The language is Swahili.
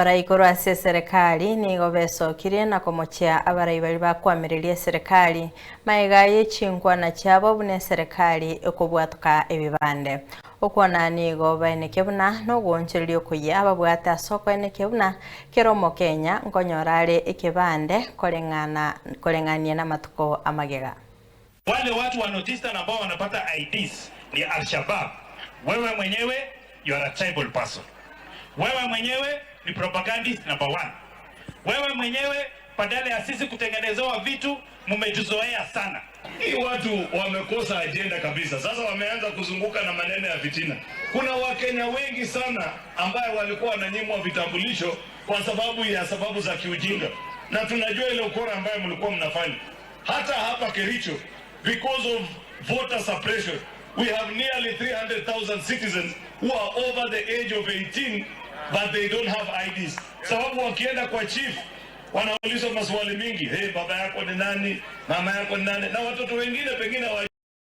Abarai korwa ase eserekari nigo besokirie na komochia abarai baria bakwamireria eserekari maega ye chinkwana chiabo buna eserekari ekobwatoka ebibande. Okwana nigo baenekia buna nogoonchoreria okoyia ababwate ase okoenekia buna kera omokenya nkonyora are ekebande koreng'ana koreng'ania namatuko amagega. Wale watu wa North Eastern ambao wanapata IDs ni Al-Shabaab. Wewe mwenyewe, you are a tribal person. Wewe mwenyewe ni propagandist number one. Wewe mwenyewe, badala ya sisi kutengenezewa vitu, mmetuzoea sana. Hii watu wamekosa ajenda kabisa. Sasa wameanza kuzunguka na maneno ya fitina. Kuna Wakenya wengi sana ambaye walikuwa wananyimwa vitambulisho kwa sababu ya sababu za kiujinga, na tunajua ile ukora ambayo mlikuwa mnafanya hata hapa Kericho. Because of voter suppression, we have nearly 300,000 citizens who are over the age of 18 but they don't have IDs, sababu wakienda kwa chief wanaulizwa maswali mingi: "Hey, baba yako ni nani? Mama yako ni nani?" Na watoto wengine pengine wa